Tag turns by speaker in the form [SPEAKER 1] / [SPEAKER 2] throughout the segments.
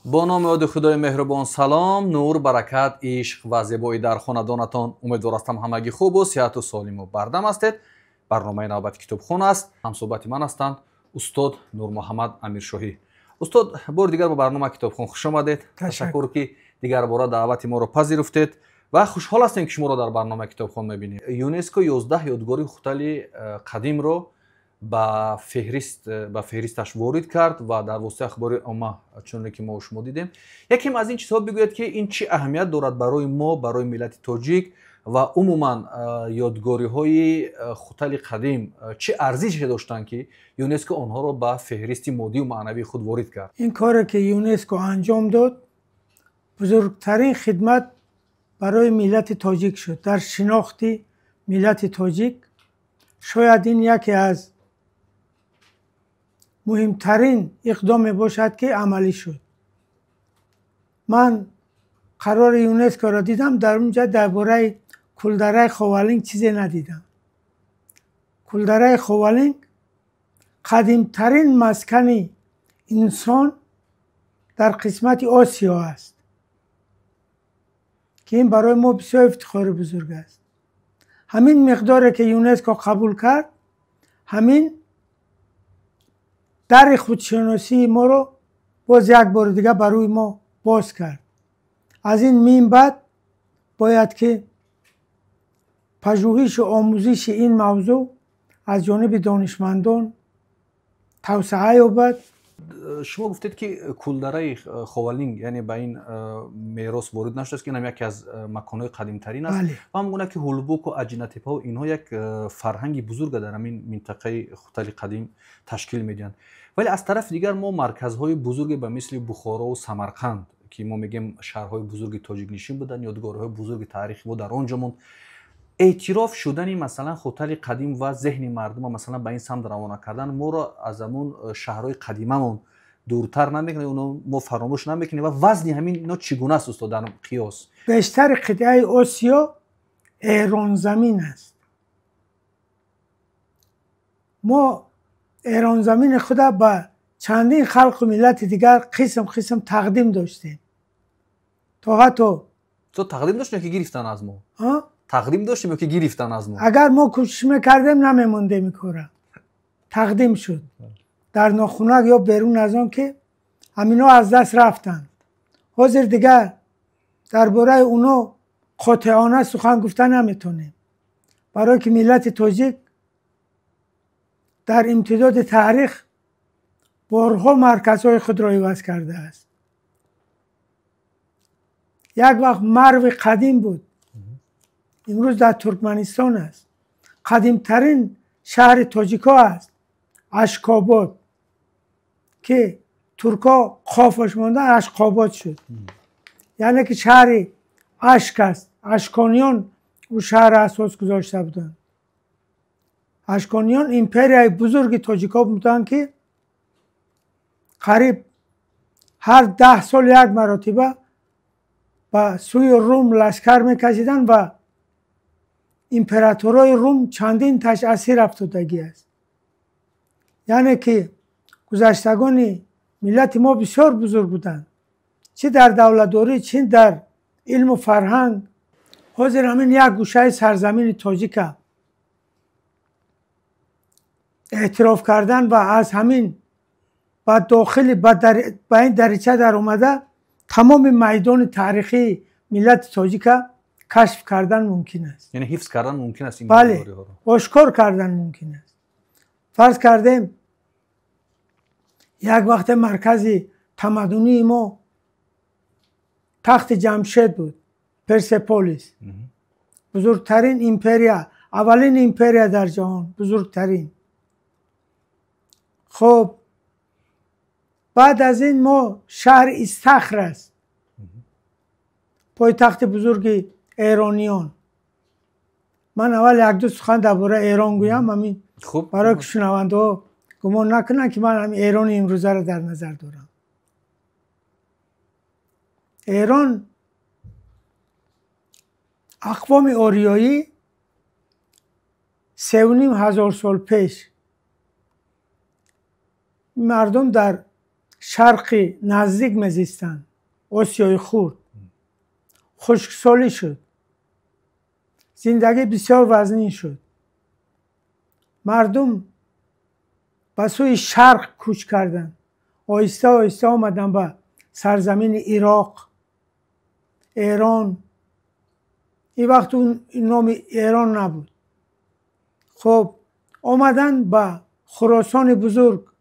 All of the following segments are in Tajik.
[SPEAKER 1] Бо номи ёди Худои меҳрубон салом, нур, баракат, ишқ ва зебоӣ дар хонадонатон. Умедвор ҳастам, ҳамагӣ хубу сиҳату солиму бардам ҳастед. Барномаи навбати Китобхона аст. Ҳамсӯҳбати ман ҳастанд устод Нурмуҳаммад Амиршоҳӣ. Устод, бори дигар ба барномаи Китобхон хуш омадед. Ташаккур, ки дигарбора даъвати моро пазируфтед, ва хушҳол ҳастем, ки шуморо дар барномаи Китобхон мебинем. ЮНЕСКО 11 ёдгори Хутали қадимро ба феҳристаш ворид кард ва дар воситаи ахбори омма, чуноне ки мо шумо дидем, якем аз ин чизҳо бигӯяд, ки ин чӣ аҳамият дорад барои мо, барои миллати тоҷик ва умуман ёдгориҳои Хутали қадим чӣ арзише доштанд, ки ЮНЕСКО онҳоро ба феҳристи моддию маънавии худ ворид кард?
[SPEAKER 2] Ин коре, ки ЮНЕСКО анҷом дод, бузургтарин хидмат барои миллати тоҷик шуд дар шинохти миллати тоҷик. Шояд ин яке аз муҳимтарин иқдоме бошад, ки амалӣ шуд. Ман қарори ЮНЕСКОро дидам, дар унҷа дар бораи Кулдараи Ховалинг чизе надидам. Кулдараи Ховалинг қадимтарин маскани инсон дар қисмати Осиё аст, ки ин барои мо бисёр ифтихори бузург аст. Ҳамин миқдоре, ки ЮНЕСКО қабул кард, ҳамин дари худшиносии моро боз як бори дигар ба рӯи мо боз кард. Аз ин мин баъд бояд, ки пажӯҳишу омӯзиши ин мавзӯъ аз ҷониби донишмандон тавсеа ёбад.
[SPEAKER 1] Шумо гуфтед, ки Кулдараи Ховалинг, яъне, ба ин мерос ворид нашудааст, ки инам яке аз маконҳои қадимтарин аст ва ҳамгуна ки Ҳулбуку Аҷинатепаҳо, инҳо як фарҳанги бузурга дар ҳамин минтақаи Хутали қадим ташкил медиҳанд. Вале аз тарафи дигар мо марказҳои бузурге ба мисли Бухорову Самарқанд, ки мо мегӯем шаҳрҳои бузурги тоҷикнишин буданд, ёдгориҳои бузурги таърихи мо дар он ҷо монд. Эътироф шудани, масалан, Хутали қадим ва зеҳни мардума, масалан, ба ин самт равона кардан моро аз ҳамун шаҳрҳои қадимамон дуртар намекунад? Оно мо фаромӯш намекунем? Ва вазни ҳамин ино чӣ гуна аст, устод, дар қиёс?
[SPEAKER 2] Бештари қитъаи Осиё эронзамин аст. Мо эронзамини худа ба чандин халқу миллати дигар қисм қисм тақдим доштем, то ҳатто
[SPEAKER 1] То тақдим доштем ки гирифтан аз мо? Тақдим доштем ё ки гирифтан аз мо?
[SPEAKER 2] Агар мо кӯшиш мекардем, намемондем ин кора. Тақдим шуд дар нохунак ё берун аз он, ки ҳамино аз даст рафтанд. Ҳозир дигар дар бораи оно қотеона сухан гуфта наметонем, барое ки миллати тоҷик дар имтидоди таърих борҳо марказҳои худро иваз кардааст. Як вақт Марви қадим буд, имрӯз дар Туркманистон аст. Қадимтарин шаҳри тоҷико аст Ашкобод, ки туркҳо қофаш монда, Ашқобод шуд, яъне ки шаҳри Ашк аст. Ашкониён ӯ шаҳрро асос гузошта буданд. Ашкониён империяи бузурги тоҷико буданд, ки қариб ҳар 10 сол як маротиба ба сӯи Рум лашкар мекашиданд ва императорҳои Рум чандин таш асир афтодагӣ аст. Яъне ки гузаштагони миллати мо бисёр бузург буданд, чӣ дар давлатдорӣ, чӣ дар илму фарҳанг. Ҳозир ҳамин як гӯшаи сарзамини тоҷика эътироф кардан ва аз ҳамин ба дохили ба ин дарича даромада тамоми майдони таърихии миллати тоҷика кашф кардан мумкин аст.
[SPEAKER 1] Яъне ҳифз кардан мумкин аст ин
[SPEAKER 2] Бале, ошкор кардан мумкин аст. Фарз кардем, як вақте маркази тамаддунии мо тахти Ҷамшед буд, Персеполис, бузургтарин империя, аввалин империя дар ҷаҳон, бузургтарин. Хуб, баъд аз ин мо шаҳри Истахр аст, пойтахти бузурги эрониён. Ман аввал якду сухан дар бораи Эрон гӯям, ҳамин барое ки шунавандаҳо гумон накунанд, ки ман ҳамин Эрони имрӯзаро дар назар дорам. Эрон, ақвоми ориёӣ, 3500 сол пеш мардум дар шарқи наздик мезистанд, Осиёи Хурд, хушксолӣ шуд, зиндагӣ бисёр вазнин шуд. Мардум ба сӯи шарқ кӯч карданд, оҳиста оҳиста омаданд ба сарзамини Ироқ, Эрон. Ин вақт он номи Эрон набуд. Хуб, омаданд ба Хуросони бузург,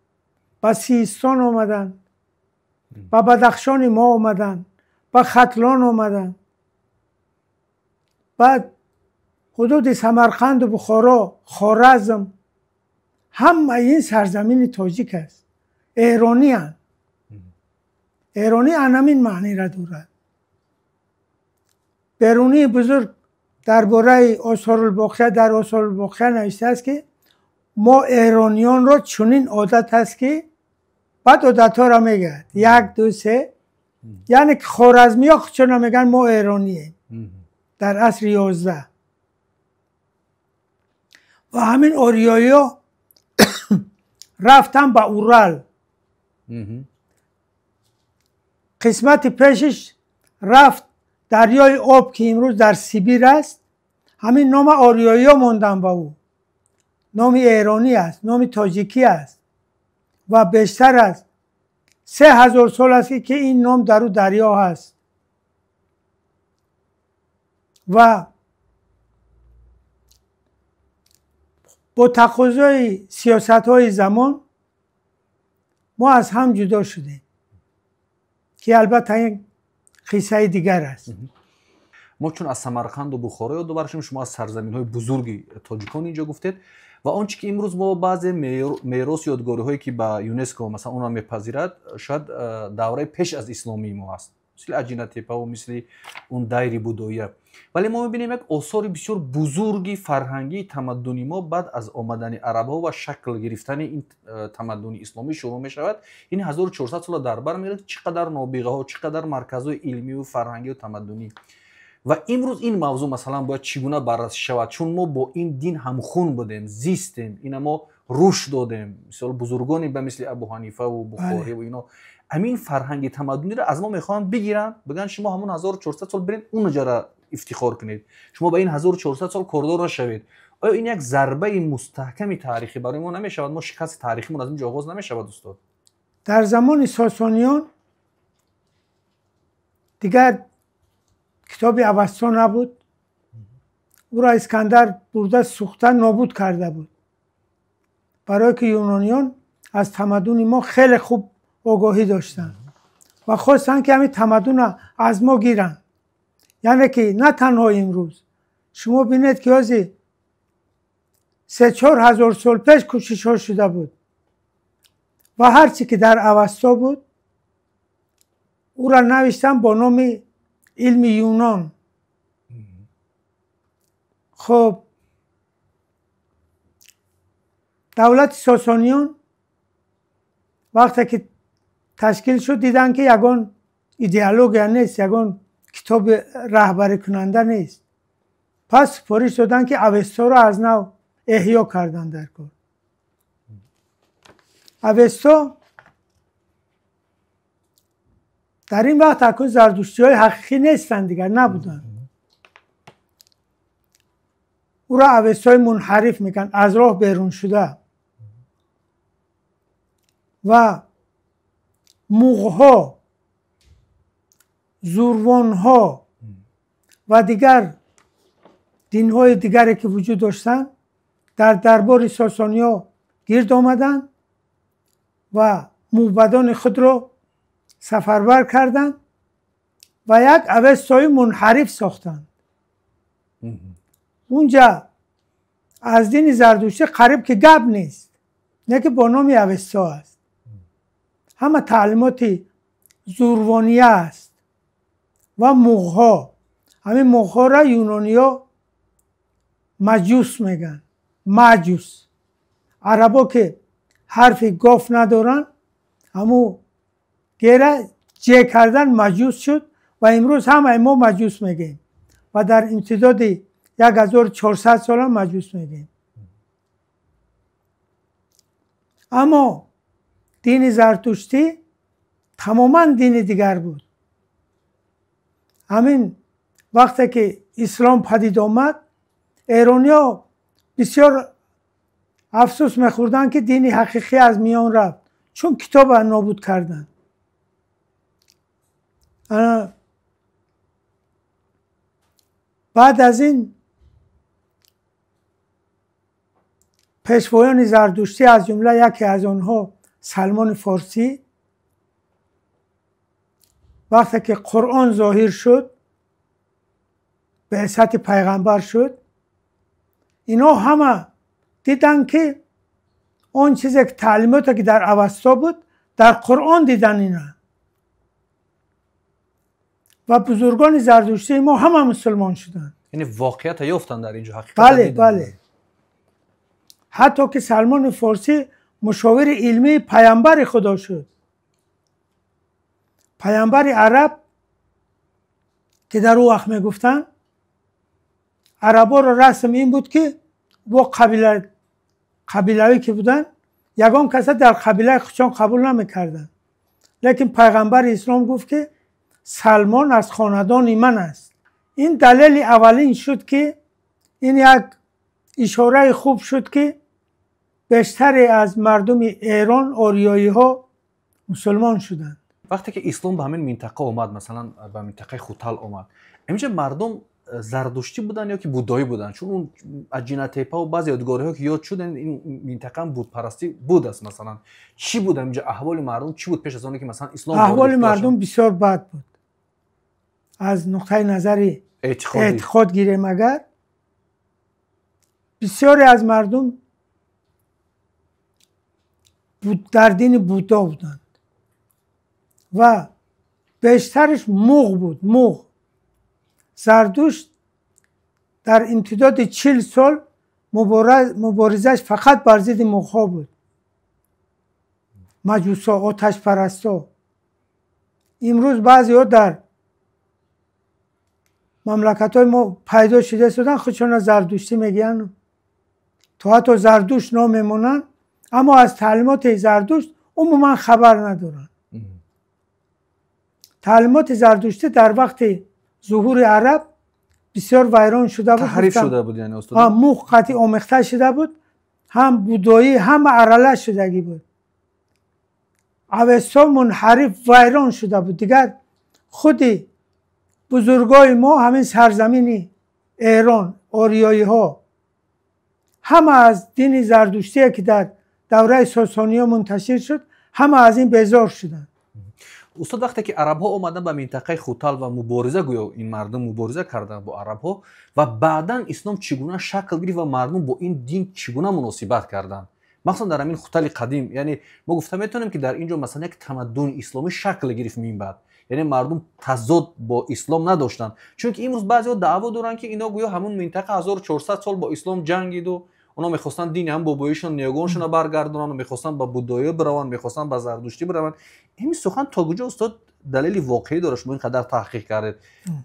[SPEAKER 2] ба Систон омаданд, ба Бадахшони мо омаданд, ба Хатлон омаданд, баъд ҳудуди Самарқанду Бухоро, Хоразм, ҳама ин сарзамини тоҷик аст. Эронианд. Эронӣ анамин маъниро дорад. Берунии бузург дар бораи Осорулбоқия дар Осорулбоқия навиштааст, ки мо эрониёнро чунин одат аст, ки баъд одатҳоро мегӯяд: як, ду, се. Яъне ки хоразмиё худшона мегӯянд мо эронием дар асри 11. Ва ҳамин ориёиҳо рафтан ба Урал. Қисмати пешиш рафт дарёи об, ки имрӯз дар Сибир аст. Ҳамин нома ориёиҳо монданд ба ӯ. Номи эронӣ аст, номи тоҷикӣ аст ва бештар аз 3000 сол аст, ки ин ном дар ӯ дарё ҳаст. Ва бо тақозои сиёсатҳои замон мо аз ҳам ҷудо шудем, ки албатта ин қиссаи дигар аст.
[SPEAKER 1] Мо чун аз Самарқанду Бухоро ёдовар шудем, шумо аз сарзаминҳои бузурги тоҷикон инҷо гуфтед ва он чи ки имрӯз мо баъзе меросу ёдгориҳое, ки ба ЮНЕСКО масалан онро мепазирад, шояд давраи пеш аз исломии мо аст, мисли Аҷинатепаву мисли он дайри Будоия. Вале мо мебинем як осори бисёр бузурги фарҳангии тамаддуни мо баъд аз омадани арабҳо ва шакл гирифтани ин тамаддуни исломӣ шурӯъ мешавад. Ин 1400 сола дар бар мегирад, чӣ қадар нобиғаҳо, чӣ қадар марказҳои илмию фарҳангию тамаддунӣ. Ва имрӯз ин мавзӯъ масалан бояд чӣ гуна баррасӣ шавад, чун мо бо ин дин ҳамхун будем, зистем, ина мо рушд додем. Мисол бузургоне ба мисли Абу Ҳанифаву Бухориву ино ҳамин фарҳанги тамаддуниро аз мо мехоҳанд бигиранд, бигӯянд шумо ҳамон 1400 сол биред унҷара ифтихор кунед, шумо ба ин 1400 сол кордор нашавед. Оё ин як зарбаи мустаҳками таърихӣ барои мо намешавад? Мо шикасти таърихимон аз ин ҷо оғоз намешавад, устод?
[SPEAKER 2] Дар замони Сосониён дигар китоби Авасто набуд. Ӯро Искандар бурда сӯхта нобуд карда буд, барое ки юнониён аз тамаддуни мо хеле хуб огоҳӣ доштанд ва хостанд, ки ҳамин тамаддунро аз мо гиранд. Яъне ки на танҳо имрӯз, шумо бинед, ки ҳозир 3-4 ҳазор сол пеш кӯшишҳо шуда буд ва ҳарчи ки дар Авасто буд, ӯро навиштанд бо номи илми юнон. Хуб, давлати Сосониён вақте ки ташкил шуд, диданд, ки ягон идеология нест, ягон китоби раҳбарикунанда нест. Пас супориш доданд, ки Авесторо аз нав эҳё карданд дар кор. Авесто дар ин вақт акнун зардуштиҳои ҳақиқӣ нестанд, дигар набуданд. Ӯро Авестои мунҳариф мекунанд, аз роҳ берун шуда. Ва муғҳо, зурвонҳо ва дигар динҳои дигаре, ки вуҷуд доштанд, дар дарбори Сосониҳо гирд омаданд ва мӯбадони худро сафарбар карданд ва як Авестои мунҳариф сохтанд. Унҷа аз дини зардуштӣ қариб ки гап нест, не ки бо номи Авесто аст. Ҳама таълимоти зурвония аст ва муғҳо. Ҳамин муғҳоро юнониҳо маҷус мегӯянд, маҷус. Арабо ки ҳарфи гоф надоранд, ҳамун гера ҷе кардан маҷус шуд ва имрӯз ҳамаи мо маҷус мегӯем ва дар имтидоди 1400 сола маҷус мегӯем. Аммо дини зартуштӣ тамоман дини дигар буд. Ҳамин вақте ки ислом падид омад, эрониҳо бисёр афсӯс мехӯрданд, ки дини ҳақиқӣ аз миён рафт, чун китобро нобуд карданд. Баъд аз ин пешвоёни зардуштӣ, аз ҷумла яке аз онҳо Салмони Форсӣ, вақте ки Қуръон зоҳир шуд, беъсати пайғамбар шуд, инҳо ҳама диданд, ки он чизе ки таълимоте ки дар Авасто буд, дар Қуръон дидан ина. Ва бузургони зардуштии мо ҳама мусулмон шуданд.
[SPEAKER 1] Яъне воқеиятро ёфтанд дар инҷо, ҳақиқатро
[SPEAKER 2] бале,
[SPEAKER 1] диданд.
[SPEAKER 2] Бале. Ҳатто ки Салмони Форсӣ мушовири илмии паямбари Худо шуд. Паямбари араб, ки дар ӯ вақт мегуфтанд, араборо расм ин буд, ки бо қабилавӣ ки буданд, ягон каса дар қабилаи худшон қабул намекарданд. Лекин пайғамбари ислом гуфт, ки Салмон аз хонадони ман аст. Ин далели аввалин шуд, ки ин як ишораи хуб шуд, ки бештаре аз мардуми Эрон, ориёиҳо мусулмон шуданд.
[SPEAKER 1] Вақте ки ислом ба ҳамин минтақа омад, масалан ба минтақаи Хутал омад, ҳаминҷа мардум зардуштӣ буданд ё ки буддоӣ буданд? Чун он Аҷинатепа ва баъзе ёдгориҳо ки ёд шуд, ин минтақа ҳам будпарастӣ буд аст. Масалан чӣ буд ҳаминҷа аҳволи мардум, чӣ буд пеш аз оне ки масалан ислом ворид
[SPEAKER 2] Аҳволи
[SPEAKER 1] шуда
[SPEAKER 2] мардум
[SPEAKER 1] бошад?
[SPEAKER 2] бисёр бад буд. Аз нуқтаи назари
[SPEAKER 1] эътиқодӣ
[SPEAKER 2] эътиқод гирем, агар бисёре аз мардум дар дини Буддо буданд ва бештараш муғ буд. Муғ. Зардушт дар имтидоди 40 сол муборизааш фақат бар зидди муғҳо буд. Маҷусо, оташпарасто. Имрӯз баъзеҳо дар мамлакатҳои мо пайдо шуда истоданд, худшонро зардуштӣ мегӯянд, то ҳатто Зардушт ном мемонанд, аммо аз таълимоти Зардушт умуман хабар надоранд. Таълимоти зардуштӣ дар вақти зуҳури араб бисёр вайрон шуда буд.
[SPEAKER 1] Таҳриф шуда буд, яъне устод?
[SPEAKER 2] Муғ қатъи омехта шуда буд, ҳам будоӣ, ҳама аралаш шудагӣ буд. Авесто мунҳариф, вайрон шуда буд. Дигар худи бузургои мо, ҳамин сарзамини Эрон, ориёиҳо, ҳама аз дини зардуштие ки дар давраи сосониё мунташир шуд, ҳама аз ин безор шуданд.
[SPEAKER 1] Устод, вақте ки арабҳо омаданд ба минтақаи Хутал ва мубориза, гӯё ин мардум мубориза карданд бо арабҳо, ва баъдан ислом чӣ гуна шакл гирифт ва мардум бо ин дин чӣ гуна муносибат карданд, махсусан дар ҳамин Хутали қадим? Яъне мо гуфта метавонем, ки дар ин ҷо масалан як тамаддуни исломӣ шакл гирифт минбаъд, яъне мардум тазод бо ислом надоштанд? Чунки имрӯз баъзеҳо даъво доранд, ки ино гӯё ҳамун минтақа 1400 сол бо ислом ҷангиду онҳо мехостанд дини ҳам бобоишон, ниёгоншонро баргардонанд, мехостанд ба буддоӣ бираванд, мехостанд ба зардуштӣ бираванд. Ҳамин сухан то куҷо, устод, далели воқеӣ дорад? Шумо ин қадар таҳқиқ кардед.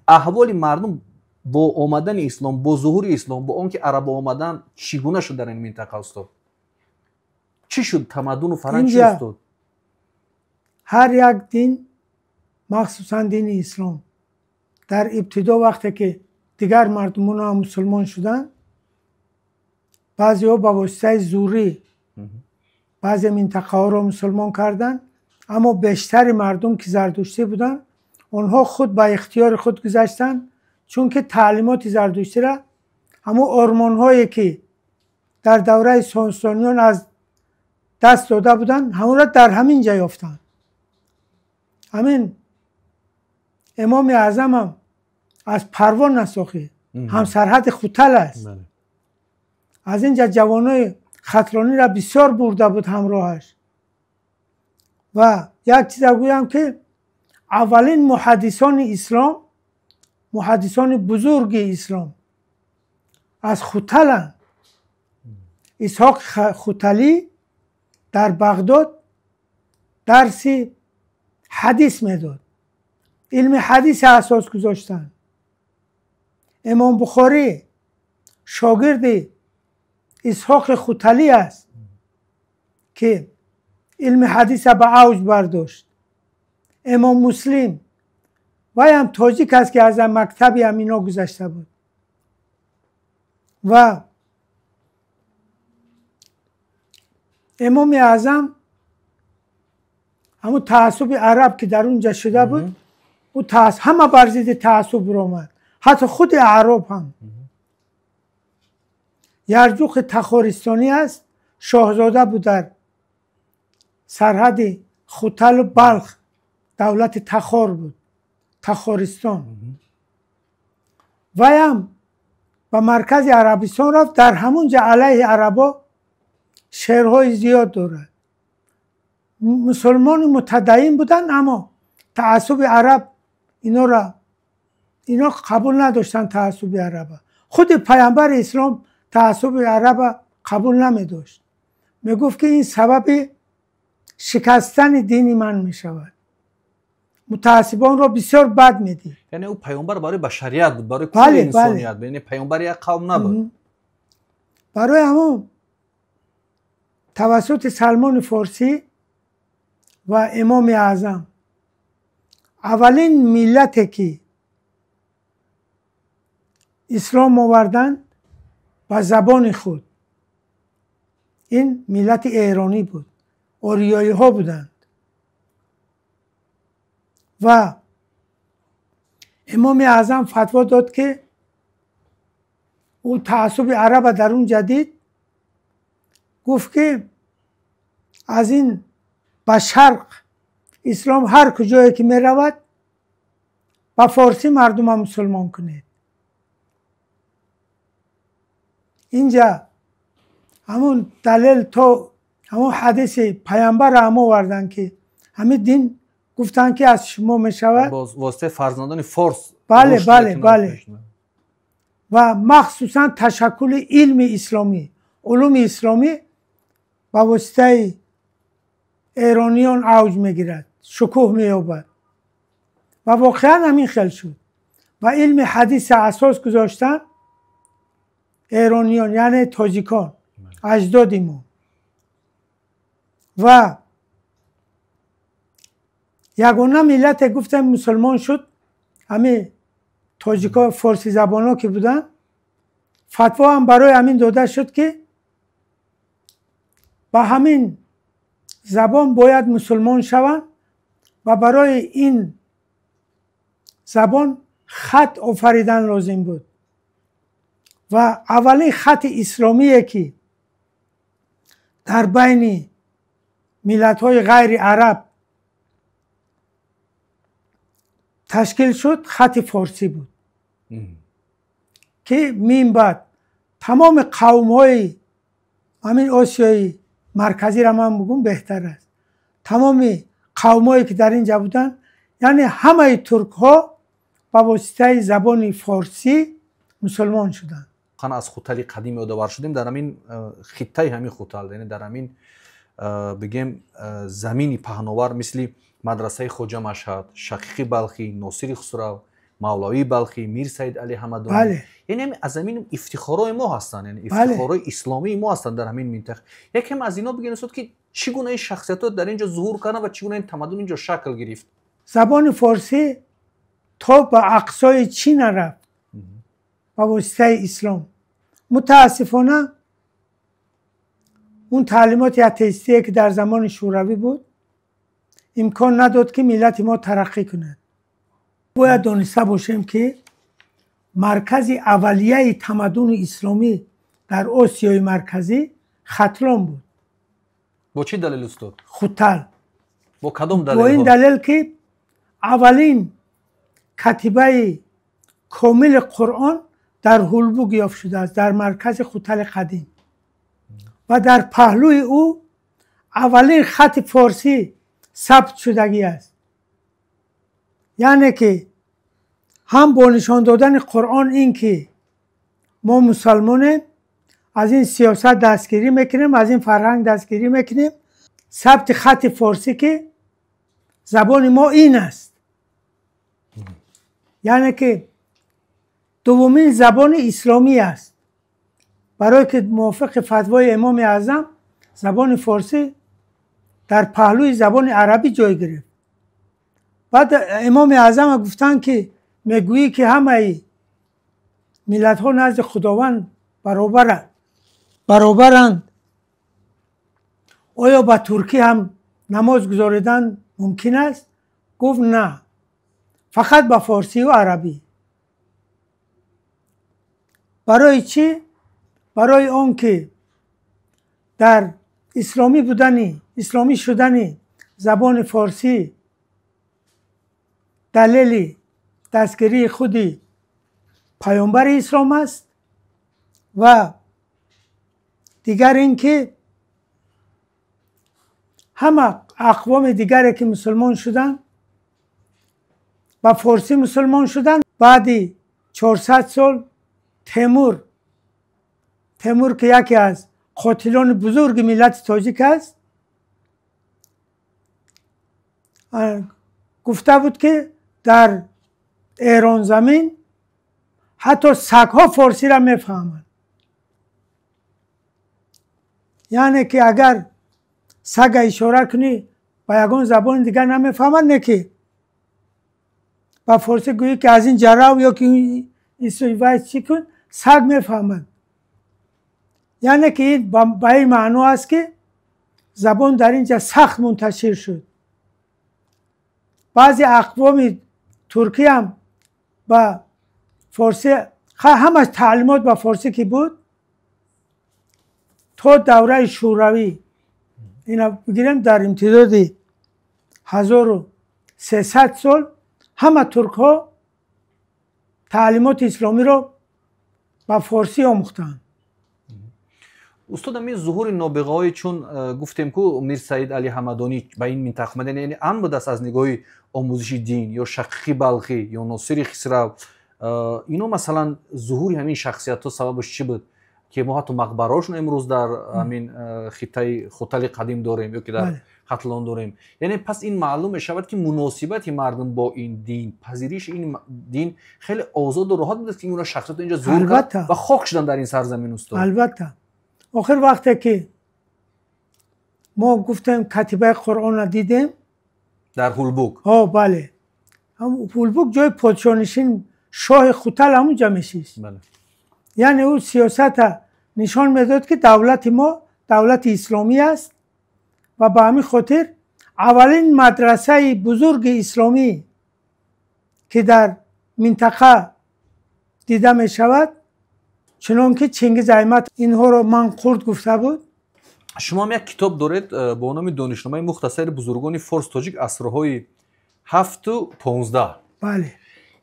[SPEAKER 1] Аҳволи мардум бо омадани ислом, бо зуҳури ислом, бо он ки арабо омадан, чӣ гуна шуд дар ин минтақа, устод? Чӣ шуд тамаддуну фарҳанг, чӣ, устод?
[SPEAKER 2] Ҳар як дин, махсусан дини ислом, дар ибтидо вақте ки дигар мардумон мусулмон шуданд, баъзеҳо ба воситаи зӯрӣ баъзе минтақаҳоро мусулмон карданд, аммо бештари мардум ки зардуштӣ буданд, онҳо худ ба ихтиёри худ гузаштанд, чунки таълимоти зардуштира, ҳамон ормонҳое ки дар давраи сосониён аз даст дода буданд, ҳамонро дар ҳамин ҷа ёфтанд. Ҳамин Имоми Аъзамам аз Парвон насохӣ, ҳамсарҳади Хутал аст. Аз ин ҷа ҷавонои хатлониро бисёр бурда буд ҳамроҳаш. Ва як чиза гӯям, ки аввалин муҳаддисони ислом, муҳаддисони бузурги ислом аз Хуталанд. Исҳоқ Хуталӣ дар Бағдод дарси ҳадис медод, илми ҳадиси асос гузоштанд. Имом Бухорӣ шогирди Исҳоқи Хуталӣ аст, ки илми ҳадиса ба авҷ бардошт. Имом Муслим вай ҳам тоҷик аст, ки аз мактаби ҳамино гузашта буд. Ва Имоми Аъзам ҳамун таассуби араб ки дар унҷа шуда буд, ӯ ҳама бар зидди таассуб баромад, ҳатто худи аъроб ҳам. Ярҷуқи Тахористонӣ аст, шоҳзода буд дар сарҳади Хуталу Балх, давлати Тахор буд, Тахористон. Вайам ба маркази Арабистон рафт, дар ҳамун ҷа алайҳи арабо шеърҳои зиёд дорад. Мусулмони мутадайин буданд, аммо таассуби араб ино қабул надоштанд. Таассуби араба худи паямбари ислом таассуби араба қабул намедошт. Мегуфт, ки ин сабаби шикастани дини ман мешавад. Мутаассибонро бисёр бад медид.
[SPEAKER 1] Яъне ӯ паёмбар барои башарият буд, барои кулли инсоният, яъне паёмбари як қавм набуд.
[SPEAKER 2] Барои ҳамон тавассути Салмони Форсӣ ва Имоми Аъзам аввалин миллате ки ислом оварданд ба забони худ, ин миллати эронӣ буд, ориёиҳо буданд. Ва Имоми Аъзам фатво дод, ки ӯ таассуби араба дар он ҷа дид, гуфт, ки аз ин ба шарқ ислом ҳар куҷое ки меравад, ба форсӣ мардума мусулмон кунед. Инҷа ҳамун далел то ҳамун ҳадиси паямбарро ҳам оварданд, ки ҳамин дин гуфтанд, ки аз шумо мешавад
[SPEAKER 1] воситаи фарзандони форс.
[SPEAKER 2] Бале, бале, бале. Ва махсусан ташаккули илми исломӣ, улуми исломӣ ба воситаи эрониён авҷ мегирад, шукӯҳ меёбад. Ва воқеан ҳамин хел шуд. Ва илми ҳадиса асос гузоштанд эрониён, яъне тоҷикон, аҷдоди мо. Ва ягона миллате гуфтем мусулмон шуд, ҳамин тоҷико, форсизабонҳо ки буданд. Фатво ҳам барои ҳамин дода шуд, ки ба ҳамин забон бояд мусулмон шаванд ва барои ин забон хат офаридан лозим буд. Ва аввалин хати исломие ки дар байни миллатҳои ғайри араб ташкил шуд, хати форсӣ буд, ки мин баъд тамоми қавмҳои ҳамин Осиёи Марказиро ман бугум беҳтар аст, тамоми қавмҳое ки дар ин ҷа буданд, яъне ҳамаи туркҳо ба воситаи забони форсӣ мусулмон шуданд.
[SPEAKER 1] Қан аз Хутали қадим ёдовар шудем, дар ҳамин хиттаи ҳамин Хутал, яъне дар ҳамин бигем замини паҳновар, мисли мадрасаи Хоҷа Машҳад, Шақиқи Балхӣ, Носири Хусрав, Мавлавии Балхӣ, Мир Саид Али Ҳамадонӣ, яъне аз ҳамин ифтихорои мо ҳастанд, яъне ифтихорои исломии мо ҳастанд дар ҳамин минтақа. Якем аз ино бигӯед, устод, ки чӣ гуна ин шахсиятҳо дар ин ҷо зуҳур карданд ва чӣ гуна ин тамаддун ин ҷо шакл гирифт?
[SPEAKER 2] Забони форсӣ то ба ақсои Чин рафт ба воситаи ислом. Мутаассифона он таълимоти атеистие ки дар замони Шӯравӣ буд, имкон надод, ки миллати мо тараққӣ кунад. Бояд дониста бошем, ки маркази аввалияи тамаддуни исломӣ дар Осиёи Марказӣ Хатлон буд.
[SPEAKER 1] Бо чӣ далел, устод?
[SPEAKER 2] Хутал.
[SPEAKER 1] Бо кадом далел?
[SPEAKER 2] Бо ин далел, ки аввалин катибаи комили Қуръон дар Ҳулбук ёфт шудааст, дар маркази Хутали қадим, ва дар паҳлӯи ӯ аввалин хати форсӣ сабт шудагӣ аст. Яъне ки ҳам бо нишон додани Қуръон ин ки мо мусалмонем, аз ин сиёсат дастгирӣ мекунем, аз ин фарҳанг дастгирӣ мекунем, сабти хати форсӣ, ки забони мо ин аст, яъне ки дуввумин забони исломӣ аст, барое ки мувофиқи фатвои Имоми Аъзам забони форсӣ дар паҳлӯи забони арабӣ ҷой гирифт. Баъд Имоми Аъзам гуфтанд, ки мегӯӣ, ки ҳамаи миллатҳо назди Худованд баробаранд, оё ба туркӣ ҳам намоз гузоридан мумкин аст? Гуфт на, фақат ба форсию арабӣ. Барои чӣ? Барои он ки дар исломӣ будани, исломӣ шудани забони форсӣ далели дастгирии худи паёмбари ислом аст ва дигар ин ки ҳама ақвоми дигаре ки мусулмон шуданд ба форсӣ мусулмон шуданд. Баъди 400 сол Темур ки яке аз қотилони бузурги миллати тоҷик аст, гуфта буд, ки дар Эронзамин ҳатто сагҳо форсиро мефаҳманд. Яъне ки агар сага ишора кунӣ, ба ягон забони дигар намефаҳмад, не ки ба форсӣ гӯӣ, ки аз ин ҷарав ё ки вай чӣ кун, саг мефаҳмад. Яъне ки ин ба ин маъно аст, ки забон дар ин ҷа сахт мунташир шуд. Баъзе ақвоми туркӣ ҳам ба форсӣ, ҳамаш таълимот ба форсӣ ки буд то давраи Шӯравӣ, ина бигирем, дар имтидоди 1300 сол ҳама туркҳо таълимоти исломиро ба форсӣ омӯхтанд.
[SPEAKER 1] Устод, ҳамин зуҳури нобиғаҳое, чун гуфтем ку Мир Саид Али Ҳамадонӣ ба ин минтақа омадан, яъне ам будааст аз нигоҳи омӯзиши дин, ё Шақиқи Балхӣ, ё Носири Хисрав, ино масалан зуҳури ҳамин шахсиятҳо сабабаш чӣ буд, ки мо ҳатто мақбараҳошон имрӯз дар ҳамин хиттаи Хутали қадим дорем ё ки дар Хатлон дорем? Яъне пас ин маълум мешавад, ки муносибати мардум бо ин дин, пазириши ин дин хеле озоду роҳат будааст, ки ин гуна шахсиятҳо инҷо зуҳур кард ва хок шуданд дар ин сарзамин. Устод,
[SPEAKER 2] албатта. Охир вақте ки мо гуфтем, катибаи Қуръонро дидем
[SPEAKER 1] дар Ҳулбук.
[SPEAKER 2] Ҳо, бале, Ҳулбук ҷои подшоҳнишин, шоҳи Хутал ҳамунҷа мешист. Яъне ӯ сиёсата нишон медод, ки давлати мо давлати исломӣ аст ва ба ҳамин хотир аввалин мадрасаи бузурги исломӣ, ки дар минтақа дида мешавад, чунон ки Чингиз Аймат инҳоро манқурт гуфта буд.
[SPEAKER 1] Шумо ҳам як китоб доред бо номи Донишномаи мухтасари бузургони форс тоҷик асрҳои 7-15.
[SPEAKER 2] Бале.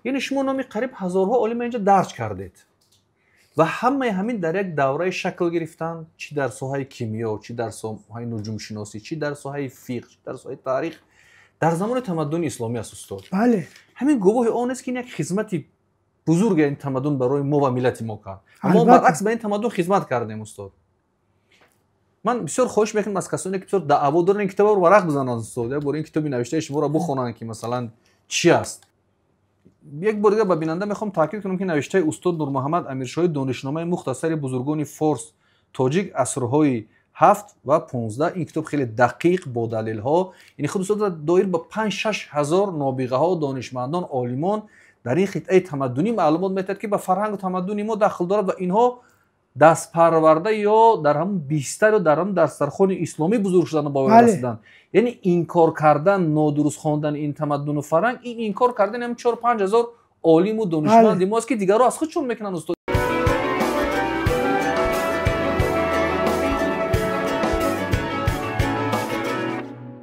[SPEAKER 1] Яъне шумо номи қариб ҳазорҳо олима инҷа дарҷ кардед ва ҳамаи ҳамин дар як давраи шакл гирифтанд, чӣ дар соҳаи кимиё, чӣ дар соҳаи нуҷумшиносӣ, чӣ дар соҳаи фиқҳ, чӣ дар соҳаи таърих, дар замони тамаддуни исломӣ аст, устод.
[SPEAKER 2] Бале.
[SPEAKER 1] Ҳамин гувоҳи он аст, ки ин як хизмати бузурге ин тамаддун барои мо ва миллати мо кард. Мо баръакс ба ин тамаддун хизмат кардем, устод. Ман бисёр хоҳиш мекунам аз касоне, ки бисёр даъво доранд, ин китобро варақ бизананд, устод, як бор ин китоби навиштаи шуморо бихонанд, ки масалан чӣ аст. Як бор дигар ба бинанда мехоҳам таъкид кунам, ки навиштаи устод Нурмуҳаммад Амиршоҳӣ Донишномаи мухтасари бузургони форс тоҷик асрҳои 7 ва 15, ин китоб хеле дақиқ бо далелҳо, яъне худ устод доир ба 5-6 ҳазор нобиғаҳо, донишмандон, олимон дар ин хитъаи тамаддунӣ маълумот метиҳад, ки ба фарҳангу тамаддуни мо дахл дорад ва инҳо дастпарварда ё дар ҳамун бистар ё дар ҳамун дастархони исломӣ бузург шудан ба расиданд. Яъне инкор кардан, нодуруст хондан ин тамаддуну фарҳанг, ин инкор кардан ҳам 4-5 ҳазор олиму донишманди мост, ки дигарро аз худшон мекунанд, устод.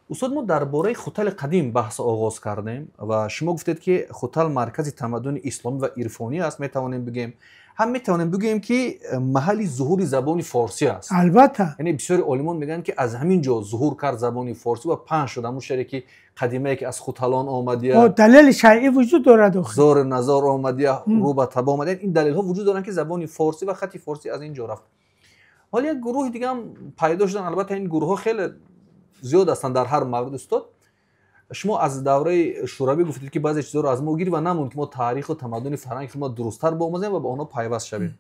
[SPEAKER 1] Устод, мо дар бораи Хутали қадим баҳс оғоз кардем ва шумо гуфтед, ки Хутал маркази тамаддуни исломӣ ва ирфонӣ аст. Метавонем бигӯем, ҳам метавонем бигӯем, ки маҳалли зуҳури забони форсӣ аст.
[SPEAKER 2] Албатта.
[SPEAKER 1] Яъне бисёри олимон мегӯянд, ки аз ҳамин ҷо зуҳур кард забони форсӣ ва паҳн шуд, ҳамун шере ки қадимае, ки аз хуталон омадия,
[SPEAKER 2] далели шаръӣ вуҷуд дорад.
[SPEAKER 1] Зори назор омадия, рӯ ба таба омадия, ин далелҳо вуҷуд доранд, ки забони форсӣ ва хати форсӣ аз ин ҷо рафт. Ҳоло як гурӯҳи дига ҳам пайдо шуданд. Албатта, ин гурӯҳҳо хеле зиёд ҳастанд дар ҳар маврид. Устод, шумо аз давраи Шӯравӣ гуфтед, ки баъзе чизҳоро аз мо гирифт ва намонд, ки мо таъриху тамаддуни фарҳанги худро дурусттар биомӯзем ва ба онҳо пайваст шавем.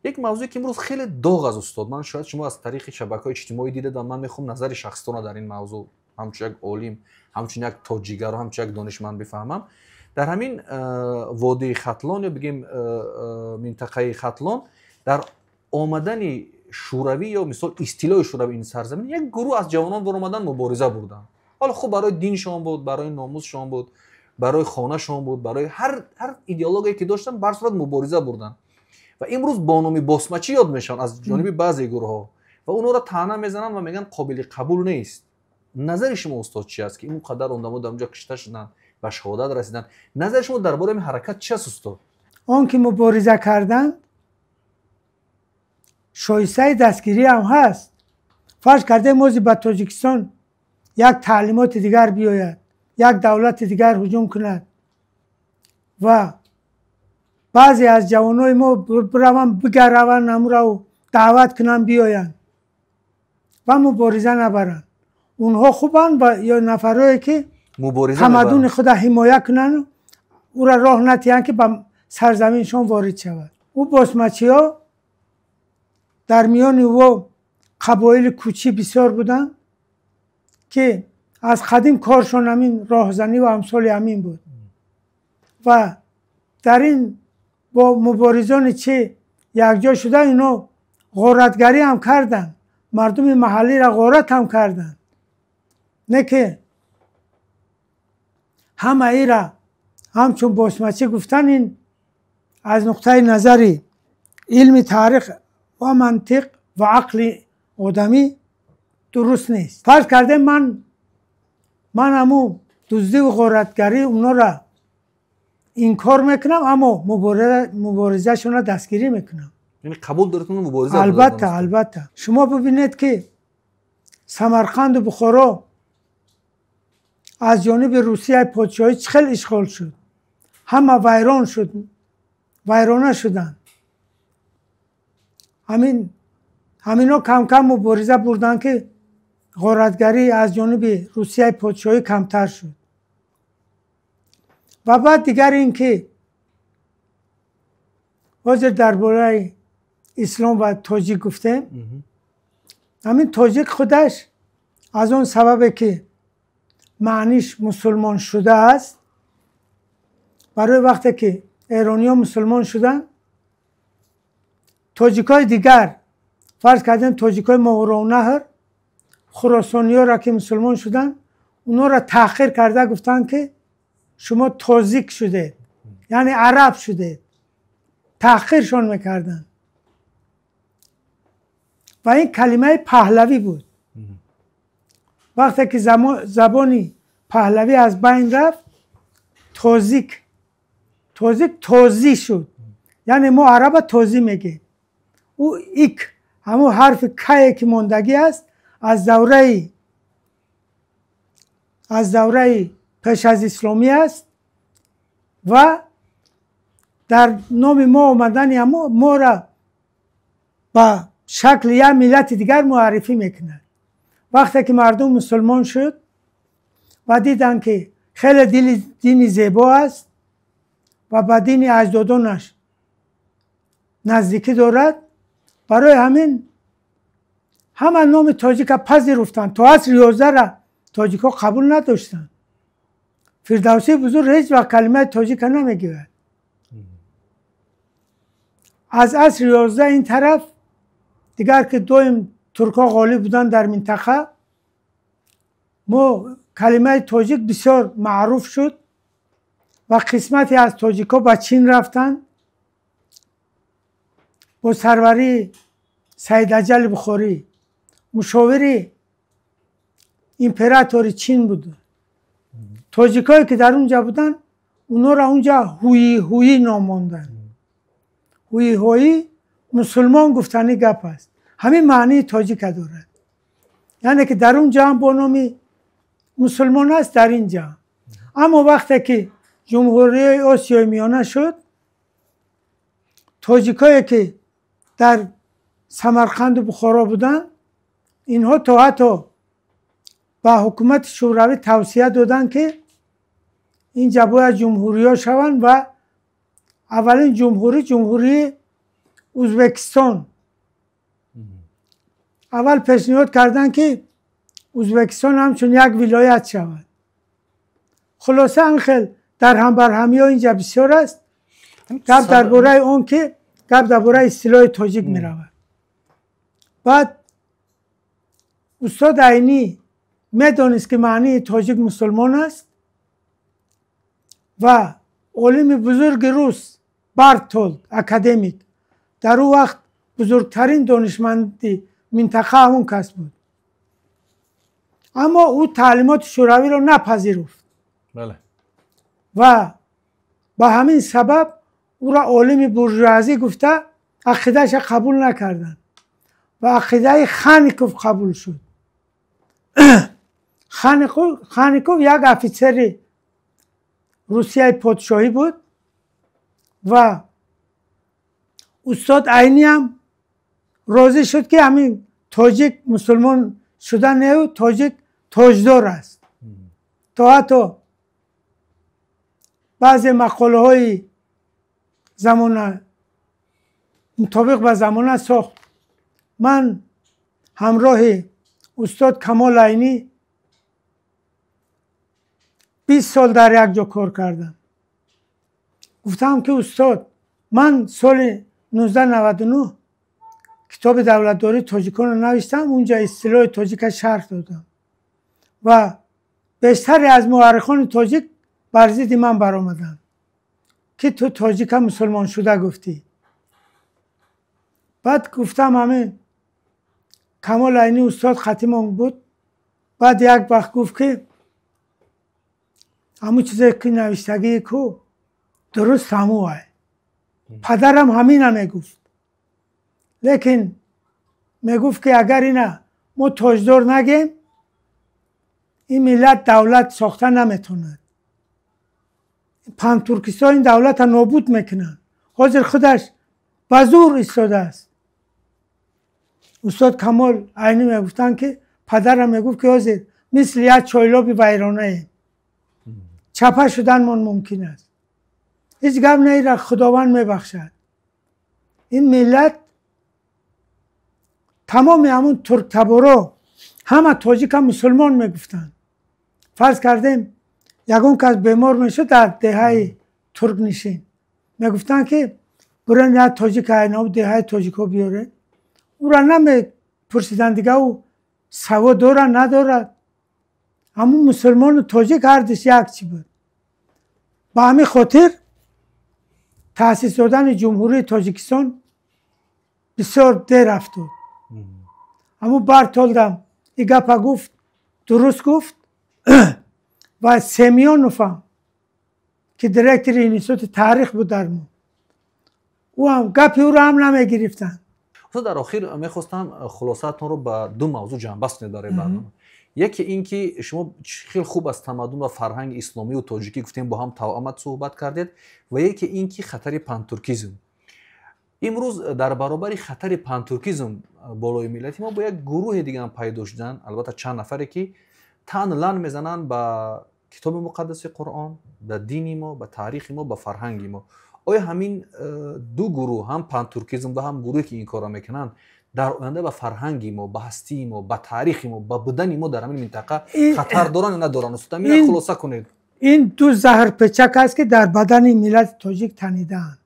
[SPEAKER 1] Як мавзӯе, ки имрӯз хеле доғ аст, устод, ман шояд шумо аз тариқи шабакаҳои иҷтимоӣ дидед ва ман мехоҳам назари шахситонро дар ин мавзӯъ ҳамчун як олим, ҳамчун як тоҷигаро, ҳамчун як донишманд бифаҳмам, дар ҳамин водии Хатлон ё бигем минтақаи Хатлон дар омадани шӯравӣ ё мисол истилои шӯравӣ ин сарзамин як гурӯҳ аз ҷавонон баромадан мубориза бурданд. Ҳоло хуб барои диншон буд, барои номусшон буд, барои хонашон буд, барои ҳар идеологие ки доштанд, бар сурат мубориза бурданд ва имрӯз бо номи босмачӣ ёд мешаванд аз ҷониби баъзе гурӯҳҳо ва онҳоро таъна мезананд ва мегӯянд қобили қабул нест. Назари шумо, устод, чи аст, ки ин қадар одамо дар онҷо кушта шуданд, ба шаҳодат расиданд? Назари шумо дар бораи ин ҳаракат чи аст, устод?
[SPEAKER 2] Он ки мубориза карданд, шоистаи дастгирӣ ҳам ҳаст. Фарз кардем, ози ба Тоҷикистон як таълимоти дигар биёяд, як давлати дигар ҳуҷум кунад ва баъзе аз ҷавонои мо бираванд, бигараванд амраву даъват кунанд, биёянд ва мубориза набаранд. Онҳо хубанд ё нафарое ки тамаддуни худа ҳимоя кунанд, ӯра роҳ натиҳанд, ки ба сарзаминшон ворид шавад. Ӯ босмачиҳо дар миёни ӯ қабоили кӯчӣ бисёр буданд, ки аз қадим коршон ҳамин роҳзанӣ ва амсоли ҳамин буд ва дар ин бо муборизони чӣ якҷо шуда ино ғоратгарӣ ҳам карданд, мардуми маҳаллиро ғорат ҳам карданд. Не ки ҳама ира ҳамчун босмачӣ гуфтан, ин аз нуқтаи назари илми таърих ва мантиқ ва ақли одамӣ дуруст нест. Фарз кардем, ман ҳамун дуздиву ғоратгарии онора инкор мекунам, аммо муборизашонро дастгирӣ мекунам.
[SPEAKER 1] Яъне қабул доред мубориза?
[SPEAKER 2] Албатта, албатта. Шумо бибинед, ки Самарқанду Бухоро аз ҷониби Русияи подшоҳӣ чӣ хел ишғол шуд, ҳама вайрон шуд, вайрона шуданд. Ҳамино камкам мубориза бурданд, ки ғоратгарӣ аз ҷониби Русияи подшоҳӣ камтар шуд. Ва баъд дигар ин ки ҳозир дар бораи ислом ва тоҷик гуфтем, ҳамин тоҷик худаш аз он сабабе ки маъниш мусулмон шудааст, барои вақте ки эрониҳо мусулмон шуданд, тоҷикҳои дигар, фарз кардем тоҷикҳои Мовароуннаҳр, хуросониҳоро ки мусулмон шуданд, онҳоро таҳқир карда гуфтанд, ки шумо тозик шудед, яъне араб шудед. Таҳқиршон мекарданд ва ин калимаи паҳлавӣ буд. Вақте ки забони паҳлавӣ аз байн рафт, тозик, тозик тозӣ шуд, яъне мо араба тозӣ мегӯем. Ӯ ик, ҳамун ҳарфи кае ки мондагӣ аст, аз давраи пеш аз исломӣ аст ва дар номи мо омадани ҳамо моро ба шакли як миллати дигар муаррифӣ мекунад. Вақте ки мардум мусулмон шуд ва диданд, ки хеле дини зебо аст ва ба дини аҷдодонаш наздикӣ дорад, барои ҳамин ҳама номи тоҷика пазируфтанд. То асри 11-ра тоҷикҳо қабул надоштанд. Фирдавсии бузург ҳеҷ вақт калимаи тоҷика намегӯяд. Аз асри 11 ин тараф дигар ки доим туркҳо ғолиб буданд дар минтақа, мо калимаи тоҷик бисёр маъруф шуд ва қисмате аз тоҷикҳо ба Чин рафтанд бо сарварии Саидаҷали Бухорӣ, мушовири императори Чин буд. Тоҷикҳое ки дар унҷа буданд, онҳоро унҷа ҳуйиҳуйӣ ном монданд. Ҳуйиҳоӣ мусулмон гуфтани гап аст, ҳамин маънии тоҷика дорад, яъне ки дар он ҷа ҳам бо номи мусулмон аст, дар ин ҷа. Аммо вақте ки Ҷумҳурии Осиёи Миёна шуд, тоҷикое ки дар Самарқанду Бухоро буданд, инҳо то ҳатто ба ҳукумати Шӯравӣ тавсия доданд, ки инҷа бояд ҷумҳуриҳо шаванд ва аввалин ҷумҳурӣ, Ҷумҳурии Ӯзбекистон, аввал пешниҳод карданд, ки Ӯзбекистон ҳамчун як вилоят шавад. Хулоса анхел дарҳамбарҳамиҳо инҷа бисёр аст. Гап дар бораи он ки гап дар бораи истилоҳи тоҷик меравад. Баъд устод Айнӣ медонист, ки маънии тоҷик мусулмон аст ва олими бузурги рус Бартолд, академик, дар ӯ вақт бузургтарин донишманди минтақа ҳамон кас буд. Аммо ӯ таълимоти шӯравиро напазируфт ва ба ҳамин сабаб ӯро олими буржуазӣ гуфта ақидаашро қабул накарданд ва ақидаи Хаников қабул шуд. Хаников як офитсери Русияи подшоҳӣ буд ва устод Айнӣ ҳам розӣ шуд, ки ҳамин тоҷик мусулмон шуда неу, тоҷик тоҷдор аст. То ҳатто баъзе мақолаҳои замона мутобиқ ба замона сохт. Ман ҳамроҳи устод Камол Айнӣ 20 сол дар як ҷо кор кардам. Гуфтам, ки устод, ман соли 1999 китоби давлатдории тоҷиконро навиштам, унҷа истилоҳи тоҷика шарҳ додам ва бештаре аз муаррихони тоҷик бар зидди ман баромаданд, ки ту тоҷика мусулмоншуда гуфтӣ. Баъд гуфтам, ҳамин Камол Айнӣ устод хатимон буд. Баъд як вақт гуфт, ки ҳамун чизе ки навиштагии ку дуруст ҳаму ай, падарам ҳамина мегуфт, лекин мегуфт, ки агар ина мо тоҷдор нагем, ин миллат давлат сохта наметавонад, пантуркистон ин давлата нобуд мекунанд. Ҳозир худаш ба зур истодааст. Устод Камол Айнӣ мегуфтанд, ки падарам мегуфт, ки ҳозир мисли як чойлоби вайронаем, чапа шуданмон мумкин аст. Ҳеҷ гап неира Худованд мебахшад. Ин миллат тамоми ҳамун турктаборо ҳама тоҷика мусулмон мегуфтанд. Фарз кардем, ягон кас бемор мешуд дар деҳаи туркнишин, мегуфтанд, ки бурен як тоҷика айнав деҳаи тоҷикҳо биёред. Ӯра намепурсиданд дига, ӯ савод дорад, надорад. Ҳамун мусулмону тоҷик ҳардуш як чӣ буд. Ба ҳамин хотир таъсис додани Ҷумҳурии Тоҷикистон бисёр дер афтод. Ҳамун Бартолдам и гапа гуфт, дуруст гуфт ва Семёновам, ки директори институти таърих буд дар мо, ӯ ҳам гапи ӯро ҳам намегирифтанд.
[SPEAKER 1] Устод, дар охир мехостам хулосаатонро ба ду мавзӯъ ҷамъбаст кунед барои барнома. Яке ин ки шумо хеле хуб аз тамаддун ва фарҳанги исломию тоҷикӣ гуфтем, бо ҳам тавъамад суҳбат кардед, ва яке ин ки хатари пантуркизм. Имрӯз дар баробари хатари пантуркизм болои миллати мо бо як гурӯҳе дигаам пайдо шуданд, албатта чанд нафаре, ки таън лан мезананд ба китоби муқаддаси Қуръон, ба дини мо, ба таърихи мо, ба фарҳанги мо. Оё ҳамин ду гурӯҳ, ҳам пантуркизм ва ҳам гурӯҳе ки ин корро мекунанд, дар оянда ба фарҳанги мо, ба ҳастии мо, ба таърихи мо, ба будани мо дар ҳамин минтақа хатар доранд ё надоранд? Устод, ҳамина хулоса кунед.
[SPEAKER 2] Ин ду заҳрпечак аст, ки дар бадани миллати тоҷик танидаанд.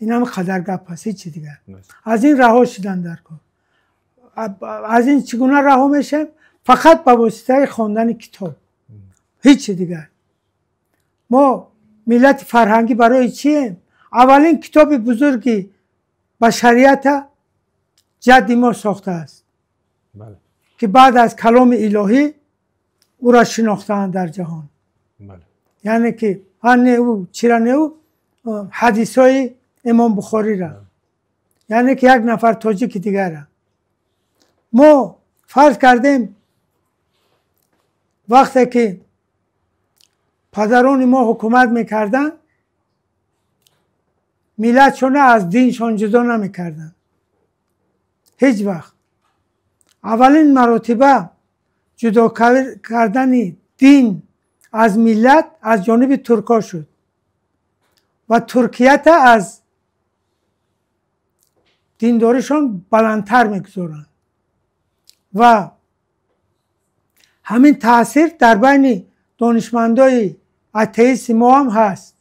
[SPEAKER 2] Ин ҳам қадар гап аст, ҳечи дигар. Аз ин раҳо шудан дар кор. Аз ин чӣ гуна раҳо мешавем? Фақат ба воситаи хондани китоб, ҳечи дигар. Мо миллати фарҳангӣ барои чием? Аввалин китоби бузурги башарията ҷадди мо сохтааст, ки баъд аз каломи илоҳӣ ӯро шинохтаанд дар ҷаҳон. Яъне ки не ӯ чира, не ӯ ҳадисҳои Имом Бухориро, яъне ки як нафар тоҷики дигара. Мо фарз кардем, вақте ки падарони мо ҳукумат мекарданд, миллатшона аз диншон ҷудо намекарданд ҳеҷ вақт. Аввалин маротиба ҷудо кардани дин аз миллат аз ҷониби туркҳо шуд ва туркията аз диндоришон баландтар мегузоранд ва Ҳамин таъсир дар байни донишмандои атеисти мо ҳам ҳаст.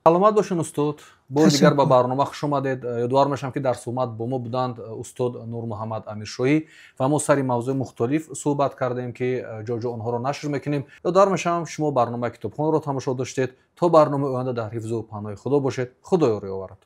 [SPEAKER 1] Саломат бошед, устод. Бори дигар ба барнома хуш омадед. Ёдовар мешавам, ки дар суҳбат бо мо буданд устод Нурмуҳаммад Амиршоҳӣ ва мо сари мавзӯи мухталиф суҳбат кардем, ки ҷо-ҷо онҳоро нашр мекунем. Ёдовар мешавам, шумо барномаи Китобхонро тамошо доштед. То барномаи оянда дар ҳифзу паноҳи Худо бошед. Худо ёрӣ оварад.